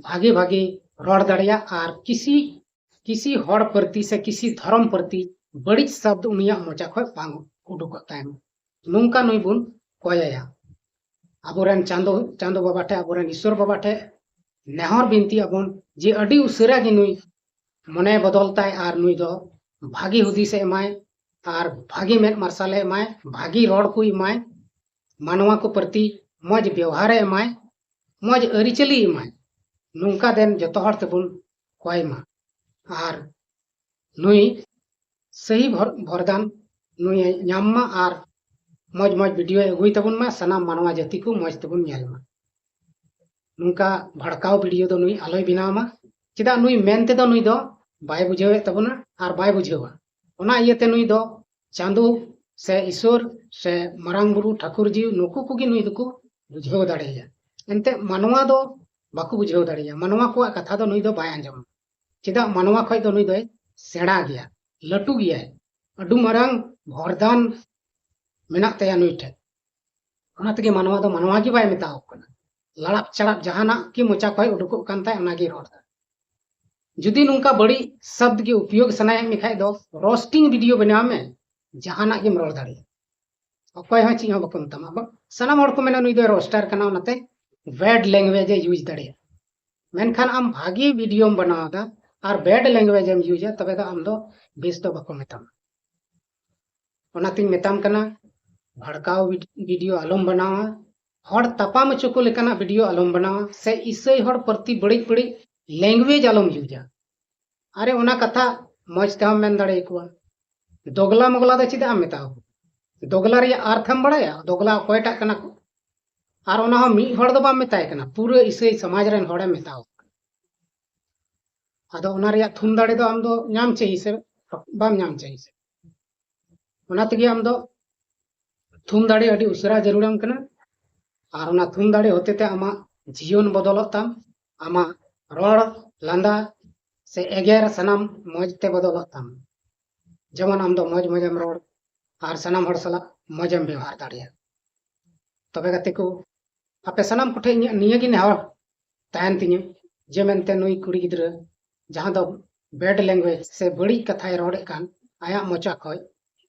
ᱵᱷᱟᱜᱤ ᱵᱷᱟᱜᱤ ᱨᱚᱲ ᱫᱟᱲᱮᱭᱟᱜ ᱟᱨ ᱠᱤᱥᱤ, ᱠᱤᱥᱤ ᱦᱚᱲ ᱯᱨᱚᱛᱤ ᱥᱮ ᱠᱤᱥᱤ ᱫᱷᱚᱨᱚᱢ ᱯᱨᱚᱛᱤ ᱵᱟᱹᱲᱤᱡ ᱥᱚᱵᱫ ᱩᱱᱤᱭᱟᱜ ᱢᱚᱪᱟ ᱠᱷᱚᱡ ᱵᱟᱝ ᱩᱰᱩᱠᱚᱜ ᱛᱟᱭ ᱢᱟ᱾ ᱱᱚᱝᱠᱟ ᱱᱩᱭ ᱵᱚᱱ ᱠᱚᱭᱟᱭᱟ᱾ ᱟᱵᱚᱨᱮᱱ ᱪᱟᱸᱫᱚ, ᱪᱟᱸᱫᱚ ᱵᱟᱵᱟ ᱴᱷᱮᱡ, ᱟᱵᱚᱨᱮᱱ ᱤᱥᱚᱨ ᱵᱟᱵᱟ ᱴᱷᱮᱡ ᱱᱮᱦᱚᱨ ᱵᱤᱱᱛᱤ ᱟᱵᱚᱱ ᱡᱮ ᱟᱹᱰᱤ ᱩᱥᱟᱹᱨᱟ ᱜᱮ ᱱᱩᱭ ᱢᱚᱱᱮ ᱵᱚᱫᱚᱞ ᱛᱟᱭ ᱟᱨ ᱱᱩᱭ ᱫᱚ ᱵᱷᱟᱜᱤ ᱦᱩᱫᱤᱥᱮ ᱮᱢᱟᱭ ᱟᱨ ᱵᱷᱟᱜᱤ ᱢᱮᱫ ᱢᱟᱨᱥᱟᱞᱮ ᱮᱢᱟᱭ, ᱵᱷᱟᱜᱤ ᱨᱚᱲ ᱠᱚ ᱮᱢᱟᱭ, ᱢᱟᱱᱣᱟ ᱠᱚ ᱯᱨᱚᱛᱤ ᱢᱚᱡᱽ ᱵᱮᱣᱦᱟᱨᱮ ᱮᱢᱟᱭ, ᱢᱚᱡᱽ ᱟᱹᱨᱤᱪᱟᱹᱞᱤ ᱮᱢᱟᱭ᱾ ᱱᱚᱝᱠᱟ ᱫᱮᱱ ᱡᱚᱛᱚ ᱦᱚᱲ ᱛᱮᱵᱚᱱ ᱠᱚᱭ ᱢᱟ᱾ ᱟᱨ ᱱᱩᱭ ᱥᱟᱹᱦᱤ ᱵᱷᱚᱨ-, ᱵᱷᱚᱨᱫᱟᱱ ᱱᱩᱭᱮ ᱧᱟᱢ ᱢᱟ ᱟᱨ ᱢᱚᱡᱽ ᱢᱚᱡᱽ ᱵᱷᱤᱰᱤᱭᱳᱭ ᱟᱹᱜᱩᱭ ᱛᱟᱵᱚᱱ ᱢᱟ, ᱥᱟᱱᱟᱢ ᱢᱟᱱᱣᱟ ᱡᱟᱹᱛᱤ ᱠᱚ ᱢᱚᱡᱽ ᱛᱮᱵᱚᱱ ᱧᱮᱞ ᱢᱟ᱾ ᱱᱚᱝᱠᱟ ᱵᱷᱟᱲᱠᱟᱣ ᱵᱷᱤᱰᱤᱭᱳ ᱫᱚ ᱱᱩᱭ ᱟᱞᱚᱭ ᱵᱮᱱᱟᱣ ᱢᱟ᱾ ᱪᱮᱫᱟᱜ ᱱᱩᱭ ᱢᱮᱱ ᱛᱮᱫᱚ ᱱᱩᱭ ᱫᱚ ᱵᱟᱭ ᱵᱩᱡᱷᱟᱹᱣᱮᱫ ᱛᱟᱵᱚᱱᱟ ᱟᱨ ᱵᱟᱭ ᱵᱩᱡᱷᱟᱹᱣᱟ᱾ ᱚᱱᱟ ᱤᱭᱟᱹᱛᱮ ᱱᱩᱭ ᱫᱚ ᱪᱟᱸᱫᱚ ᱥᱮ ᱤᱥᱚᱨ ᱥᱮ ᱢᱟᱨᱟᱝ ᱵᱩᱨᱩ ᱴᱷᱟᱹᱠᱩᱨ ᱡᱤᱣᱤ ᱱᱩᱠᱩ ᱠᱚᱜᱮ ᱱᱩᱭ ᱫᱚᱠᱚ ᱵᱩᱡᱷᱟᱹᱣ ᱫᱟᱲᱮᱭᱟᱭᱟ᱾ ᱮᱱᱛᱮ ᱢᱟᱱᱣᱟ ᱫᱚ ᱵᱟᱠᱚ ᱵᱩᱡᱷᱟᱹᱣ ᱫᱟᱲᱮᱭᱟᱜᱼᱟ᱾ ᱢᱟᱱᱣᱟ ᱠᱚᱣᱟᱜ ᱠᱟᱛᱷᱟ ᱫᱚ ᱱᱩᱭ ᱫᱚ ᱵᱟᱭ ᱟᱸᱡᱚᱢᱟ᱾ ᱪᱮᱫᱟᱜ ᱢᱟᱱᱣᱟ ᱠᱷᱚᱡ ᱫᱚ ᱱᱩᱭ ᱫᱚᱭ ᱥᱮᱬᱟ ᱜᱮᱭᱟ, ᱞᱟᱹᱴᱩ ᱜᱮᱭᱟᱭ, ᱟᱹᱰᱤ ᱢᱟᱨᱟᱝ ᱵᱷᱚᱨᱫᱟᱱ ᱢᱮᱱᱟᱜ ᱛᱟᱭᱟ ᱱᱩᱭ ᱴᱷᱮᱱ᱾ ᱚᱱᱟ ᱛᱮᱜᱮ ᱢᱟᱱᱣᱟ ᱫᱚ ᱢᱟᱱᱣᱟ ᱜᱮ ᱵᱟᱭ ᱢᱮᱛᱟᱣ ᱠᱟᱱᱟ᱾ ᱞᱟᱲᱟᱯ ᱪᱟᱲᱟᱯ ᱡᱟᱦᱟᱱᱟᱜ ᱜᱮ ᱢᱚᱪᱟ ᱠᱷᱚᱡ ᱩᱰᱩᱠᱚᱜ ᱠᱟᱱ ᱛᱟᱭ, ᱚᱱᱟᱜᱮ ᱨᱚᱲ ᱫᱟ᱾ ᱡᱩᱫᱤ ᱱᱚᱝᱠᱟ ᱵᱟᱹᱲᱤᱡ ᱥᱟᱵᱫ ᱜᱮ ᱩᱯᱭᱳᱜ ᱥᱟᱱᱟᱭᱮᱫ ᱢᱮ ᱠᱷᱟᱡ ᱫᱚ ᱨᱳᱥᱴᱤᱝ ᱵᱷᱤᱰᱤᱭᱳ ᱵᱮᱱᱟᱣ ᱢᱮ, ᱡᱟᱦᱟᱱᱟᱜ ᱜᱮᱢ ᱨᱚᱲ ᱫᱟᱲᱮᱭᱟᱜᱼᱟ, ᱚᱠᱚᱭ ᱦᱚᱸ ᱪᱮᱫ ᱦᱚᱸ ᱵᱟᱠᱚ ᱢᱮᱛᱟᱢᱟ᱾ ᱟᱵᱚ ᱥᱟᱱᱟᱢ ᱦᱚᱲ ᱠᱚ ᱢᱮᱱᱟ ᱱᱩᱭ ᱫᱚᱭ ᱨᱳᱥᱴᱟᱨ ᱠᱟᱱᱟ, ᱚᱱᱟᱛᱮ ᱵᱮᱰ ᱞᱮᱝᱜᱩᱭᱮᱡᱽ ᱮ ᱤᱭᱩᱡᱽ ᱫᱟᱲᱮᱭᱟᱜᱼᱟ᱾ ᱢᱮᱱᱠᱷᱟᱱ ᱟᱢ ᱵᱷᱟᱜᱤ ᱵᱷᱤᱰᱤᱭᱳᱢ ᱵᱮᱱᱟᱣ ᱮᱫᱟ ᱟᱨ ᱵᱮᱰ ᱞᱮᱝᱜᱩᱭᱮᱡᱽ ᱮᱢ ᱤᱭᱩᱡᱟ, ᱛᱚᱵᱮ ᱫᱚ ᱟᱢ ᱫᱚ ᱵᱮᱥ ᱫᱚ ᱵᱟᱠᱚ ᱢᱮᱛᱟᱢᱟ᱾ ᱚᱱᱟᱛᱤᱧ ᱢᱮᱛᱟᱢ ᱠᱟᱱᱟ, ᱵᱷᱟᱲᱠᱟᱣ ᱵᱷᱤᱰ-, ᱵᱷᱤᱰᱤᱭᱳ ᱟᱞᱚᱢ ᱵᱮᱱᱟᱣᱟ, ᱦᱚᱲ ᱛᱟᱯᱟᱢ ᱦᱚᱪᱚ ᱠᱚ ᱞᱮᱠᱟᱱᱟᱜ ᱵᱷᱤᱰᱤᱭᱳ ᱟᱞᱚᱢ ᱵᱮᱱᱟᱣᱟ, ᱥᱮ ᱤᱥᱟᱹᱭ ᱦᱚᱲ ᱯᱨᱚᱛᱤ ᱵᱟᱹᱲᱤᱡ ᱵᱟᱹᱲᱤᱡ ᱞᱮᱝᱜᱩᱭᱮᱡᱽ ᱟᱞᱚᱢ ᱤᱭᱩᱡᱟ᱾ ᱟᱨᱮ, ᱚᱱᱟ ᱠᱟᱛᱷᱟ ᱢᱚᱡᱽ ᱛᱮᱦᱚᱸ ᱢᱮᱱ ᱫᱟᱲᱮ ᱟᱠᱚᱣᱟ᱾ ᱫᱚᱜᱽᱞᱟ ᱢᱚᱜᱽᱞᱟ ᱫᱚ ᱪᱮᱫᱟᱜ ᱮᱢ ᱢᱮᱛᱟᱣ ᱠᱚᱣᱟ? ᱫᱚᱜᱽᱞᱟ ᱨᱮᱭᱟᱜ ᱟᱨᱛᱷ ᱮᱢ ᱵᱟᱲᱟᱭᱟ? ᱫᱚᱜᱽᱞᱟ ᱚᱠᱚᱭᱴᱟᱜ ᱠᱟᱱᱟ ᱠᱚ? ᱟᱨ ᱚᱱᱟ ᱦᱚᱸ ᱢᱤᱫ ᱦᱚᱲ ᱫᱚ ᱵᱟᱢ ᱢᱮᱛᱟᱭ ᱠᱟᱱᱟ, ᱯᱩᱨᱟᱹ ᱤᱥᱟᱹᱭ ᱥᱚᱢᱟᱡᱽ ᱨᱮᱱ ᱦᱚᱲᱮᱢ ᱢᱮᱛᱟᱣ ᱠᱟᱱᱟ᱾ ᱟᱫᱚ ᱚᱱᱟ ᱨᱮᱭᱟᱜ ᱛᱷᱩᱢ ᱫᱟᱲᱮ ᱫᱚ ᱟᱢ ᱫᱚ ᱧᱟᱢ ᱪᱟᱹᱦᱤ ᱥᱮ ᱵᱟᱢ ᱧᱟᱢ ᱪᱟᱹᱦᱤ ᱥᱮ? ᱚᱱᱟ ᱛᱮᱜᱮ ᱟᱢ ᱫᱚ ᱛᱷᱩᱢ ᱫᱟᱲᱮ ᱟᱹᱰᱤ ᱩᱥᱟᱹᱨᱟ ᱡᱟᱹᱨᱩᱲᱟᱢ ᱠᱟᱱᱟ᱾ ᱟᱨ ᱚᱱᱟ ᱛᱷᱩᱢ ᱫᱟᱲᱮ ᱦᱚᱛᱮ ᱛᱮ ᱟᱢᱟᱜ ᱡᱤᱭᱚᱱ ᱵᱚᱫᱚᱞᱚᱜ ᱛᱟᱢ, ᱟᱢᱟᱜ ᱨᱚᱲ, ᱞᱟᱸᱫᱟ ᱥᱮ ᱮᱜᱮᱨ ᱥᱟᱱᱟᱢ ᱢᱚᱡᱽ ᱛᱮ ᱵᱚᱫᱚᱞᱚᱜ ᱛᱟᱢ᱾ ᱡᱮᱢᱚᱱ ᱟᱢ ᱫᱚ ᱢᱚᱡᱽ ᱢᱚᱡᱮᱢ ᱨᱚᱲ ᱟᱨ ᱥᱟᱱᱟᱢ ᱦᱚᱲ ᱥᱟᱞᱟᱜ ᱢᱚᱡᱮᱢ ᱵᱮᱣᱦᱟᱨ ᱫᱟᱲᱮᱭᱟᱜᱼᱟ᱾ ᱛᱚᱵᱮ ᱜᱟᱛᱮ ᱠᱚ, ᱟᱯᱮ ᱥᱟᱱᱟᱢ ᱠᱚᱴᱷᱮᱱ ᱤᱧᱟᱹᱜ ᱱᱤᱭᱟᱹ ᱜᱮ ᱱᱮᱦᱚᱨ ᱛᱟᱦᱮᱱ ᱛᱤᱧᱟᱹ ᱡᱮ ᱢᱮᱱᱛᱮ ᱱᱩᱭ ᱠᱩᱲᱤ ᱜᱤᱫᱽᱨᱟᱹ ᱡᱟᱦᱟᱸ ᱫᱚ ᱵᱮᱰ ᱞᱮᱝᱜᱩᱭᱮᱡᱽ ᱥᱮ ᱵᱟᱹᱲᱤᱡ ᱠᱟᱛᱷᱟᱭ ᱨᱚᱲᱮᱫ ᱠᱟᱱ ᱟᱭᱟᱜ ᱢᱚᱪᱟ ᱠᱷᱚᱡ,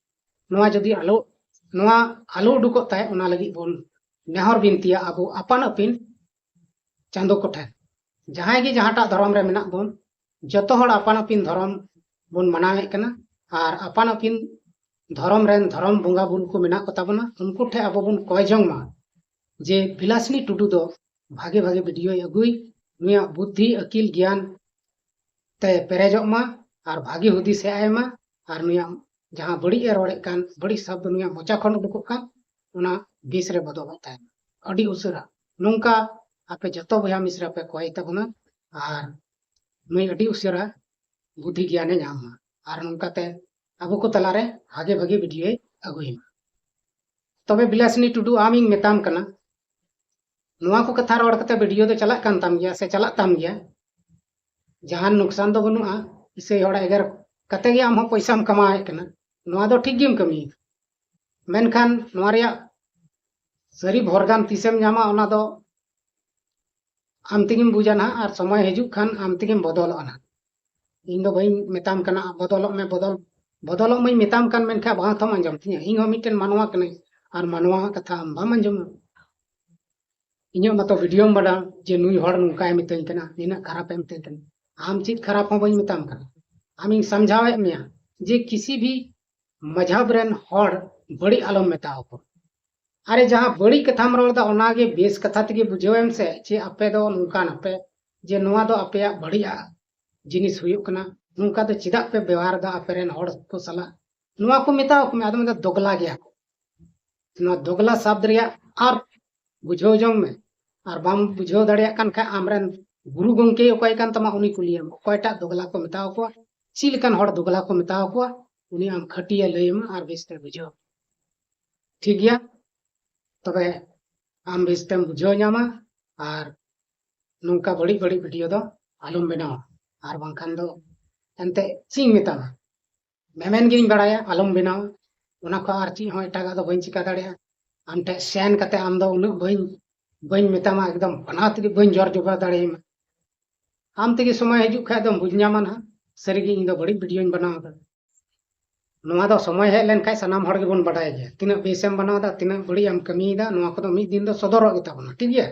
ᱱᱚᱣᱟ ᱡᱩᱫᱤ ᱟᱞᱚ, ᱱᱚᱣᱟ ᱟᱞᱚ ᱩᱰᱩᱠᱚᱜ ᱛᱟᱭ, ᱚᱱᱟ ᱞᱟᱹᱜᱤᱫ ᱵᱚᱱ ᱱᱮᱦᱚᱨ ᱵᱤᱱᱛᱤᱭᱟ ᱟᱵᱚ ᱟᱯᱟᱱ ᱟᱹᱯᱤᱱ ᱪᱟᱸᱫᱚ ᱠᱚᱴᱷᱮᱱ᱾ ᱡᱟᱦᱟᱸᱭ ᱜᱮ ᱡᱟᱦᱟᱸᱴᱟᱜ ᱫᱷᱚᱨᱚᱢ ᱨᱮ ᱢᱮᱱᱟᱜ ᱵᱚᱱ, ᱡᱚᱛᱚ ᱦᱚᱲ ᱟᱯᱟᱱ ᱟᱹᱯᱤᱱ ᱫᱷᱚᱨᱚᱢ ᱵᱚᱱ ᱢᱟᱱᱟᱣᱮᱫ ᱠᱟᱱᱟ᱾ ᱟᱨ ᱟᱯᱟᱱ ᱟᱹᱯᱤᱱ ᱫᱷᱚᱨᱚᱢ ᱨᱮᱱ ᱫᱷᱚᱨᱚᱢ ᱵᱚᱸᱜᱟ ᱵᱩᱨᱩ ᱠᱚ ᱢᱮᱱᱟᱜ ᱠᱚᱛᱟ ᱵᱚᱱᱟ, ᱩᱱᱠᱩ ᱴᱷᱮᱱ ᱟᱵᱚ ᱵᱚᱱ ᱠᱚᱭ ᱡᱚᱝ ᱢᱟ ᱡᱮ ᱵᱤᱞᱟᱥᱤᱱᱤ ᱴᱩᱰᱩ ᱫᱚ ᱵᱷᱟᱜᱮ ᱵᱷᱟᱜᱮ ᱵᱷᱤᱰᱤᱭᱳᱭ ᱟᱹᱜᱩᱭ, ᱱᱩᱭᱟᱜ ᱵᱩᱫᱽᱫᱷᱤ, ᱟᱹᱠᱤᱞ, ᱜᱮᱭᱟᱱ ᱛᱮ ᱯᱮᱨᱮᱡᱚᱜ ᱢᱟ ᱟᱨ ᱵᱷᱟᱹᱜᱤ ᱦᱩᱫᱤᱥ ᱮ ᱟᱭ ᱢᱟ, ᱟᱨ ᱱᱩᱭᱟᱜ ᱡᱟᱦᱟᱸ ᱵᱟᱹᱲᱤᱡ ᱮ ᱨᱚᱲᱮᱫ ᱠᱟᱱ, ᱵᱟᱹᱲᱤᱡ ᱥᱚᱵᱫ ᱱᱩᱭᱟᱜ ᱢᱚᱪᱟ ᱠᱷᱚᱱ ᱩᱰᱩᱠᱚᱜ ᱠᱟᱱ, ᱚᱱᱟ ᱵᱮᱥ ᱨᱮ ᱵᱚᱫᱚᱞᱚᱜ ᱛᱟᱭ ᱢᱟ ᱟᱹᱰᱤ ᱩᱥᱟᱹᱨᱟ᱾ ᱱᱚᱝᱠᱟ ᱟᱯᱮ ᱡᱚᱛᱚ ᱵᱚᱭᱦᱟ ᱢᱤᱥᱨᱟ ᱯᱮ ᱠᱚᱭ ᱛᱟᱵᱚᱱᱟ, ᱟᱨ ᱱᱩᱭ ᱟᱹᱰᱤ ᱩᱥᱟᱹᱨᱟ ᱵᱩᱫᱽᱫᱷᱤ ᱜᱮᱭᱟᱱᱮ ᱧᱟᱢ ᱢᱟ᱾ ᱟᱨ ᱱᱚᱝᱠᱟᱛᱮ ᱟᱵᱚ ᱠᱚ ᱛᱟᱞᱟᱨᱮ ᱵᱷᱟᱜᱮ ᱵᱷᱟᱜᱮ ᱵᱷᱤᱰᱤᱭᱳᱭ ᱟᱹᱜᱩᱭ ᱢᱟ᱾ ᱛᱚᱵᱮ ᱵᱤᱞᱟᱥᱤᱱᱤ ᱴᱩᱰᱩ, ᱟᱢᱤᱧ ᱢᱮᱛᱟᱢ ᱠᱟᱱᱟ, ᱱᱚᱣᱟ ᱠᱚ ᱠᱟᱛᱷᱟ ᱨᱚᱲ ᱠᱟᱛᱮ ᱵᱷᱤᱰᱤᱭᱳ ᱫᱚ ᱪᱟᱞᱟᱜ ᱠᱟᱱ ᱛᱟᱢ ᱜᱮᱭᱟ ᱥᱮ ᱪᱟᱞᱟᱜ ᱛᱟᱢ ᱜᱮᱭᱟ, ᱡᱟᱦᱟᱱ ᱱᱩᱠᱥᱟᱱ ᱫᱚ ᱵᱟᱹᱱᱩᱜᱼᱟ᱾ ᱤᱥᱟᱹᱭ ᱦᱚᱲ ᱮᱜᱮᱨ ᱠᱟᱛᱮ ᱜᱮ ᱟᱢ ᱦᱚᱸ ᱯᱚᱭᱥᱟᱢ ᱠᱟᱢᱟᱣᱮᱫ ᱠᱟᱱᱟ, ᱱᱚᱣᱟ ᱫᱚ ᱴᱷᱤᱠ ᱜᱮᱢ ᱠᱟᱹᱢᱤᱭᱮᱫᱟ᱾ ᱢᱮᱱᱠᱷᱟᱱ ᱱᱚᱣᱟ ᱨᱮᱭᱟᱜ ᱥᱟᱹᱨᱤ ᱵᱷᱚᱨᱜᱟᱱ ᱛᱤᱥᱮᱢ ᱧᱟᱢᱟ, ᱚᱱᱟ ᱫᱚ ᱟᱢ ᱛᱮᱜᱮᱢ ᱵᱩᱡᱟ ᱱᱟᱦᱟᱜ, ᱟᱨ ᱥᱚᱢᱚᱭ ᱦᱤᱡᱩᱜ ᱠᱷᱟᱱ ᱟᱢ ᱛᱮᱜᱮᱢ ᱵᱚᱫᱚᱞᱚᱜᱼᱟ ᱱᱟᱦᱟᱜ᱾ ᱤᱧ ᱫᱚ ᱵᱟᱹᱧ ᱢᱮᱛᱟᱢ ᱠᱟᱱᱟ ᱵᱚᱫᱚᱞᱚᱜ ᱢᱮ, ᱵᱚᱫᱚᱞ, ᱵᱚᱫᱚᱞᱚᱜ ᱢᱟᱹᱧ ᱢᱮᱛᱟᱢ ᱠᱟᱱ, ᱢᱮᱱᱠᱷᱟᱱ ᱵᱟᱝ ᱛᱷᱚᱢ ᱟᱸᱡᱚᱢ ᱛᱤᱧᱟᱹ᱾ ᱤᱧ ᱦᱚᱸ ᱢᱤᱫᱴᱮᱱ ᱢᱟᱱᱣᱟ ᱠᱟᱹᱱᱟᱹᱧ, ᱟᱨ ᱢᱟᱱᱣᱟ ᱠᱟᱛᱷᱟ ᱟᱢ ᱵᱟᱢ ᱟᱸᱡᱚᱢᱟ᱾ ᱤᱧᱟᱹᱜ ᱢᱟᱛᱚ ᱵᱷᱤᱰᱤᱭᱳᱢ ᱵᱟᱰᱟᱭ ᱡᱮ ᱱᱩᱭ ᱦᱚᱲ ᱱᱚᱝᱠᱟᱭ ᱢᱤᱛᱟᱹᱧ ᱠᱟᱱᱟ, ᱱᱤᱱᱟᱹᱜ ᱠᱷᱟᱨᱟᱯᱮ ᱢᱤᱛᱟᱹᱧ ᱠᱟᱱᱟ᱾ ᱟᱢ ᱪᱮᱫ ᱠᱷᱟᱨᱟᱯ ᱦᱚᱸ ᱵᱟᱹᱧ ᱢᱮᱛᱟᱢ ᱠᱟᱱᱟ, ᱟᱢᱤᱧ ᱥᱟᱢᱡᱷᱟᱣᱮᱫ ᱢᱮᱭᱟ ᱡᱮ ᱠᱤᱥᱤ ᱵᱷᱤ ᱢᱟᱡᱷᱟᱵ ᱨᱮᱱ ᱦᱚᱲ ᱵᱟᱹᱲᱤᱡ ᱟᱞᱚᱢ ᱢᱮᱛᱟᱣ ᱠᱚᱣᱟ᱾ ᱟᱨᱮ, ᱡᱟᱦᱟᱸ ᱵᱟᱹᱲᱤᱡ ᱠᱟᱛᱷᱟᱢ ᱨᱚᱲ ᱮᱫᱟ, ᱚᱱᱟᱜᱮ ᱵᱮᱥ ᱠᱟᱛᱷᱟ ᱛᱮᱜᱮ ᱵᱩᱡᱷᱟᱹᱣ ᱮᱢ ᱥᱮ, ᱡᱮ ᱟᱯᱮ ᱫᱚ ᱱᱚᱝᱠᱟᱱ ᱟᱯᱮ, ᱡᱮ ᱱᱚᱣᱟ ᱫᱚ ᱟᱯᱮᱭᱟᱜ ᱵᱟᱹᱲᱤᱡᱟᱜ ᱡᱤᱱᱤᱥ ᱦᱩᱭᱩᱜ ᱠᱟᱱᱟ, ᱱᱚᱝᱠᱟ ᱫᱚ ᱪᱮᱫᱟᱜ ᱯᱮ ᱵᱮᱣᱦᱟᱨ ᱮᱫᱟ ᱟᱯᱮ ᱨᱮᱱ ᱦᱚᱲ ᱠᱚ ᱥᱟᱞᱟᱜ, ᱱᱚᱣᱟ ᱠᱚ ᱢᱮᱛᱟᱣ ᱠᱚ ᱢᱮ᱾ ᱟᱫᱚ ᱢᱮᱱᱫᱟ ᱫᱚᱜᱽᱞᱟ ᱜᱮᱭᱟ ᱠᱚ᱾ ᱱᱚᱣᱟ ᱫᱚᱜᱽᱞᱟ ᱥᱟᱵᱫ ᱨᱮᱭᱟᱜ ᱟᱨ ᱵᱩᱡᱷᱟᱹᱣ ᱡᱚᱝ ᱢᱮ, ᱟᱨ ᱵᱟᱢ ᱵᱩᱡᱷᱟᱹᱣ ᱫᱟᱲᱮᱭᱟᱜ ᱠᱟᱱ ᱠᱷᱟᱡ ᱟᱢᱨᱮᱱ ᱜᱩᱨᱩ ᱜᱚᱢᱠᱮ ᱚᱠᱚᱭ ᱠᱟᱱ ᱛᱟᱢᱟ ᱩᱱᱤ ᱠᱩᱞᱤᱭᱮᱢ, ᱚᱠᱚᱭᱴᱟᱜ ᱫᱚᱜᱽᱞᱟ ᱠᱚ ᱢᱮᱛᱟᱣ ᱠᱚᱣᱟ, ᱪᱮᱫ ᱞᱮᱠᱟᱱ ᱦᱚᱲ ᱫᱚᱜᱽᱞᱟ ᱠᱚ ᱢᱮᱛᱟᱣ ᱠᱚᱣᱟ, ᱩᱱᱤ ᱟᱢ ᱠᱷᱟᱹᱴᱤᱭᱟ ᱞᱟᱹᱭ ᱟᱢᱟ ᱟᱨ ᱵᱮᱥᱛᱮ ᱵᱩᱡᱷᱟᱹᱣ᱾ ᱴᱷᱤᱠ ᱜᱮᱭᱟ, ᱛᱚᱵᱮ ᱟᱢ ᱵᱮᱥᱛᱮᱢ ᱵᱩᱡᱷᱟᱹᱣ ᱧᱟᱢᱟ, ᱟᱨ ᱱᱚᱝᱠᱟ ᱵᱟᱹᱲᱤᱡ ᱵᱟᱹᱲᱤᱡ ᱵᱷᱤᱰᱤᱭᱳ ᱫᱚ ᱟᱞᱚᱢ ᱵᱮᱱᱟᱣᱟ, ᱟᱨ ᱵᱟᱝᱠᱷᱟᱱ ᱫᱚ ᱮᱱᱛᱮ ᱪᱮᱫ ᱤᱧ ᱢᱮᱛᱟᱢᱟ, ᱢᱮᱢᱮᱱ ᱜᱤᱧ ᱵᱟᱲᱟᱭᱟ ᱟᱞᱚᱢ ᱵᱮᱱᱟᱣᱟ, ᱚᱱᱟ ᱠᱷᱚᱱ ᱟᱨ ᱪᱮᱫ ᱦᱚᱸ ᱮᱴᱟᱜᱟᱜ ᱫᱚ ᱵᱟᱹᱧ ᱪᱤᱠᱟ ᱫᱟᱲᱮᱭᱟᱜᱼᱟ᱾ ᱟᱢ ᱴᱷᱮᱱ ᱥᱮᱱ ᱠᱟᱛᱮ ᱟᱢ ᱫᱚ ᱩᱱᱟᱹᱜ ᱵᱟᱹᱧ, ᱵᱟᱹᱧ ᱢᱮᱛᱟᱢᱟ, ᱮᱠᱫᱚᱢ ᱵᱟᱱᱟᱣ ᱛᱮᱜᱮ ᱵᱟᱹᱧ ᱡᱚᱨ ᱡᱚᱵᱨᱟ ᱫᱟᱲᱮᱭᱟᱢᱟ᱾ ᱟᱢ ᱛᱮᱜᱮ ᱥᱚᱢᱚᱭ ᱦᱤᱡᱩᱜ ᱠᱷᱟᱡ ᱫᱚᱢ ᱵᱩᱡᱽ ᱧᱟᱢᱟ ᱱᱟᱦᱟᱜ, ᱥᱟᱹᱨᱤᱜᱮ ᱤᱧ ᱫᱚ ᱵᱟᱹᱲᱤᱡ ᱵᱷᱤᱰᱤᱭᱳᱧ ᱵᱮᱱᱟᱣ ᱮᱫᱟ᱾ ᱱᱚᱣᱟ ᱫᱚ ᱥᱚᱢᱚᱭ ᱦᱮᱡ ᱞᱮᱱᱠᱷᱟᱡ ᱥᱟᱱᱟᱢ ᱦᱚᱲ ᱜᱮᱵᱚᱱ ᱵᱟᱰᱟᱭ ᱜᱮᱭᱟ, ᱛᱤᱱᱟᱹᱜ ᱵᱮᱥᱮᱢ ᱵᱮᱱᱟᱣ ᱮᱫᱟ, ᱛᱤᱱᱟᱹᱜ ᱵᱟᱹᱲᱤᱡ ᱮᱢ ᱠᱟᱹᱢᱤᱭᱮᱫᱟ, ᱱᱚᱣᱟ ᱠᱚᱫᱚ ᱢᱤᱫ ᱫᱤᱱ ᱫᱚ ᱥᱚᱫᱚᱨᱚᱜ ᱜᱮᱛᱟ ᱵᱚᱱᱟ, ᱴᱷᱤᱠ ᱜᱮᱭᱟ?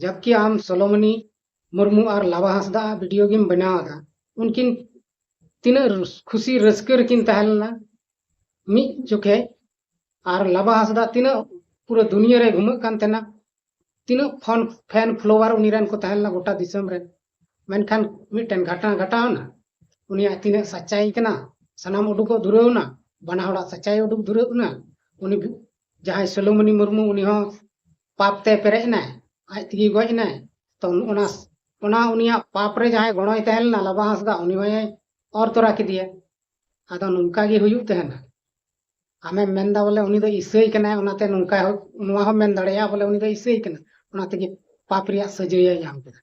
ᱡᱟᱵᱠᱤ ᱟᱢ ᱥᱚᱞᱚᱢᱚᱱᱤ ᱢᱩᱨᱢᱩ ᱟᱨ ᱞᱟᱵᱟ ᱦᱟᱸᱥᱫᱟ ᱟᱜ ᱵᱷᱤᱰᱤᱭᱳ ᱜᱮᱢ ᱵᱮᱱᱟᱣ ᱮᱫᱟ, ᱩᱱᱠᱤᱱ ᱛᱤᱱᱟᱹᱜ ᱨᱩᱥ-, ᱠᱷᱩᱥᱤ ᱨᱟᱹᱥᱠᱟᱹ ᱨᱮᱠᱤᱱ ᱛᱟᱦᱮᱸ ᱞᱮᱱᱟ ᱢᱤᱫ ᱡᱚᱠᱷᱮᱡ, ᱟᱨ ᱞᱟᱵᱟ ᱦᱟᱸᱥᱫᱟ ᱛᱤᱱᱟᱹᱜ ᱯᱩᱨᱟᱹ ᱫᱩᱱᱤᱭᱟᱹ ᱨᱮ ᱜᱷᱩᱢᱟᱹᱜ ᱠᱟᱱ ᱛᱟᱦᱮᱱᱟ, ᱛᱤᱱᱟᱹᱜ ᱯᱷᱚᱱ ᱯᱷᱮᱱ ᱯᱷᱚᱞᱳᱣᱟᱨ ᱩᱱᱤ ᱨᱮᱱ ᱠᱚ ᱛᱟᱦᱮᱸ ᱞᱮᱱᱟ ᱜᱚᱴᱟ ᱫᱤᱥᱚᱢ ᱨᱮ᱾ ᱢᱮᱱᱠᱷᱟᱱ ᱢᱤᱫᱴᱮᱱ ᱜᱷᱟᱴᱱᱟ ᱜᱷᱟᱴᱟᱣ ᱮᱱᱟ, ᱩᱱᱤᱭᱟᱜ ᱛᱤᱱᱟᱹᱜ ᱥᱟᱪᱟᱭ ᱠᱟᱱᱟ ᱥᱟᱱᱟᱢ ᱩᱰᱩᱠᱚᱜ ᱫᱷᱩᱨᱟᱹᱣ ᱮᱱᱟ, ᱵᱟᱱᱟ ᱦᱚᱲᱟᱜ ᱥᱟᱪᱟᱭ ᱩᱰᱩᱠ ᱫᱷᱩᱨᱟᱹᱣ ᱮᱱᱟ᱾ ᱩᱱᱤ ᱵᱷᱤ- ᱡᱟᱦᱟᱸᱭ ᱥᱚᱞᱚᱢᱚᱱᱤ ᱢᱩᱨᱢᱩ, ᱩᱱᱤ ᱦᱚᱸ ᱯᱟᱯ ᱛᱮ ᱯᱮᱨᱮᱡ ᱮᱱᱟᱭ, ᱟᱡ ᱛᱮᱜᱮ ᱜᱚᱡ ᱮᱱᱟᱭ᱾ ᱛᱚ ᱚᱱᱟ ᱚᱱᱟ ᱩᱱᱤᱭᱟᱜ ᱯᱟᱯ ᱨᱮ ᱡᱟᱦᱟᱸᱭ ᱜᱚᱲᱚᱭ ᱛᱟᱦᱮᱸ ᱞᱮᱱᱟ ᱞᱟᱵᱟ ᱦᱟᱸᱥᱫᱟ, ᱩᱱᱤ ᱦᱚᱸᱭ ᱚᱨ ᱛᱚᱨᱟ ᱠᱮᱫᱮᱭᱟ᱾ ᱟᱫᱚ ᱱᱚᱝᱠᱟ ᱜᱮ ᱦᱩᱭᱩᱜ ᱛᱟᱦᱮᱱᱟ᱾ ᱟᱢᱮᱢ ᱢᱮᱱᱫᱟ ᱵᱚᱞᱮ ᱩᱱᱤ ᱫᱚ ᱤᱥᱟᱹᱭ ᱠᱟᱱᱟᱭ, ᱚᱱᱟᱛᱮ ᱱᱚᱝᱠᱟ ᱦᱚ-, ᱱᱚᱣᱟ ᱦᱚᱸ ᱢᱮᱱ ᱫᱟᱲᱮᱭᱟᱜᱼᱟ ᱵᱚᱞᱮ ᱩᱱᱤ ᱫᱚ ᱤᱥᱟᱹᱭ ᱠᱟᱱᱟ, ᱚᱱᱟ ᱛᱮᱜᱮ ᱯᱟᱯ ᱨᱮᱭᱟᱜ ᱥᱟᱹᱡᱟᱹᱭᱮ ᱧᱟᱢ ᱠᱮᱫᱟ᱾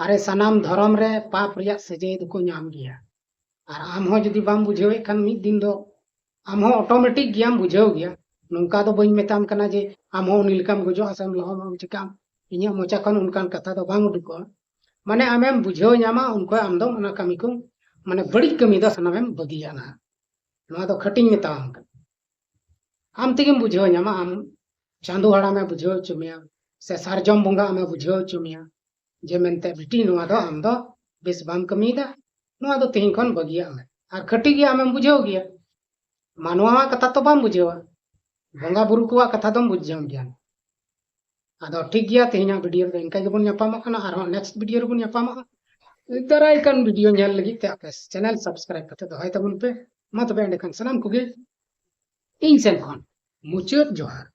ᱟᱨᱮ, ᱥᱟᱱᱟᱢ ᱫᱷᱚᱨᱚᱢ ᱨᱮ ᱯᱟᱯ ᱨᱮᱭᱟᱜ ᱥᱟᱹᱡᱟᱹᱭ ᱫᱚᱠᱚ ᱧᱟᱢ ᱜᱮᱭᱟ᱾ ᱟᱨ ᱟᱢ ᱦᱚᱸ ᱡᱩᱫᱤ ᱵᱟᱢ ᱵᱩᱡᱷᱟᱹᱣᱮᱫ ᱠᱷᱟᱱ ᱢᱤᱫ ᱫᱤᱱ ᱫᱚ ᱟᱢ ᱦᱚᱸ ᱚᱴᱳᱢᱮᱴᱤᱠ ᱜᱮᱭᱟᱢ ᱵᱩᱡᱷᱟᱹᱣ ᱜᱮᱭᱟ᱾ ᱱᱚᱝᱠᱟ ᱫᱚ ᱵᱟᱹᱧ ᱢᱮᱛᱟᱢ ᱠᱟᱱᱟ ᱡᱮ ᱟᱢ ᱦᱚᱸ ᱩᱱᱤ ᱞᱮᱠᱟᱢ ᱜᱚᱡᱚᱜᱼᱟ ᱥᱮᱢ ᱞᱚᱦᱚᱢᱚᱜᱼᱟ ᱪᱤᱠᱟᱢ, ᱤᱧᱟᱹᱜ ᱢᱚᱪᱟ ᱠᱷᱚᱱ ᱚᱱᱠᱟᱱ ᱠᱟᱛᱷᱟ ᱫᱚ ᱵᱟᱝ ᱩᱰᱩᱠᱚᱜᱼᱟ᱾ ᱢᱟᱱᱮ ᱟᱢᱮᱢ ᱵᱩᱡᱷᱟᱹᱣ ᱧᱟᱢᱟ, ᱩᱱᱠᱩ ᱟᱢ ᱫᱚ ᱚᱱᱟ ᱠᱟᱹᱢᱤ ᱠᱚ, ᱢᱟᱱᱮ ᱵᱟᱹᱲᱤᱡ ᱠᱟᱹᱢᱤ ᱫᱚ ᱥᱟᱱᱟᱢᱮᱢ ᱵᱟᱹᱜᱤᱭᱟ ᱱᱟᱦᱟᱜ᱾ ᱱᱚᱣᱟ ᱫᱚ ᱠᱷᱟᱹᱴᱤᱧ ᱢᱮᱛᱟᱣᱟᱢ ᱠᱟᱱᱟ᱾ ᱟᱢ ᱛᱮᱜᱮᱢ ᱵᱩᱡᱷᱟᱹᱣ ᱧᱟᱢᱟ, ᱟᱢ ᱪᱟᱸᱫᱳ ᱦᱟᱲᱟᱢᱮ ᱵᱩᱡᱷᱟᱹᱣ ᱦᱚᱪᱚ ᱢᱮᱭᱟ, ᱥᱮ ᱥᱟᱨᱡᱚᱢ ᱵᱚᱸᱜᱟ ᱟᱢᱮ ᱵᱩᱡᱷᱟᱹᱣ ᱦᱚᱪᱚ ᱢᱮᱭᱟ ᱡᱮ ᱢᱮᱱᱛᱮ, "ᱵᱤᱴᱤ, ᱱᱚᱣᱟ ᱫᱚ ᱟᱢ ᱫᱚ ᱵᱮᱥ ᱵᱟᱢ ᱠᱟᱹᱢᱤᱭᱮᱫᱟ, ᱱᱚᱣᱟ ᱫᱚ ᱛᱮᱦᱮᱧ ᱠᱷᱚᱱ ᱵᱟᱹᱜᱤᱭᱟᱜ ᱢᱮ᱾" ᱟᱨ ᱠᱟᱹᱴᱤᱡ ᱜᱮ ᱟᱢᱮᱢ ᱵᱩᱡᱷᱟᱹᱣ ᱜᱮᱭᱟ, ᱢᱟᱱᱣᱟᱣᱟᱜ ᱠᱟᱛᱷᱟ ᱛᱚ ᱵᱟᱢ ᱵᱩᱡᱷᱟᱹᱣᱟ, ᱵᱚᱸᱜᱟ ᱵᱩᱨᱩ ᱠᱚᱣᱟᱜ ᱠᱟᱛᱷᱟ ᱫᱚᱢ ᱵᱩᱡᱷᱟᱹᱣ ᱜᱮᱭᱟ᱾ ᱟᱫᱚ ᱴᱷᱤᱠ ᱜᱮᱭᱟ, ᱛᱮᱦᱮᱧᱟᱜ ᱵᱷᱤᱰᱤᱭᱳ ᱨᱮᱫᱚ ᱤᱱᱠᱟ ᱜᱮᱵᱚᱱ ᱧᱟᱯᱟᱢᱚᱜ ᱠᱟᱱᱟ, ᱟᱨᱦᱚᱸ ᱱᱮᱠᱥᱴ ᱵᱷᱤᱰᱤᱭᱳ ᱨᱮᱵᱚᱱ ᱧᱟᱯᱟᱢᱚᱜᱼᱟ᱾ ᱫᱟᱨᱟᱭ ᱠᱟᱱ ᱵᱷᱤᱰᱤᱭᱳ ᱧᱮᱞ ᱞᱟᱹᱜᱤᱫ ᱛᱮ ᱟᱯᱮ ᱪᱮᱱᱮᱞ ᱥᱟᱵᱥᱠᱨᱟᱭᱤᱵ ᱠᱟᱛᱮ ᱫᱚᱦᱚᱭ ᱛᱟᱵᱚᱱ ᱯᱮ᱾ ᱢᱟ ᱛᱚᱵᱮ ᱮᱸᱰᱮᱠᱷᱟᱱ ᱥᱟᱱᱟᱢ ᱠᱚᱜᱮ ᱤᱧ ᱥᱮᱱ ᱠᱷᱚᱱ ᱢᱩᱪᱟᱹᱫ ᱡᱚᱦᱟᱨ᱾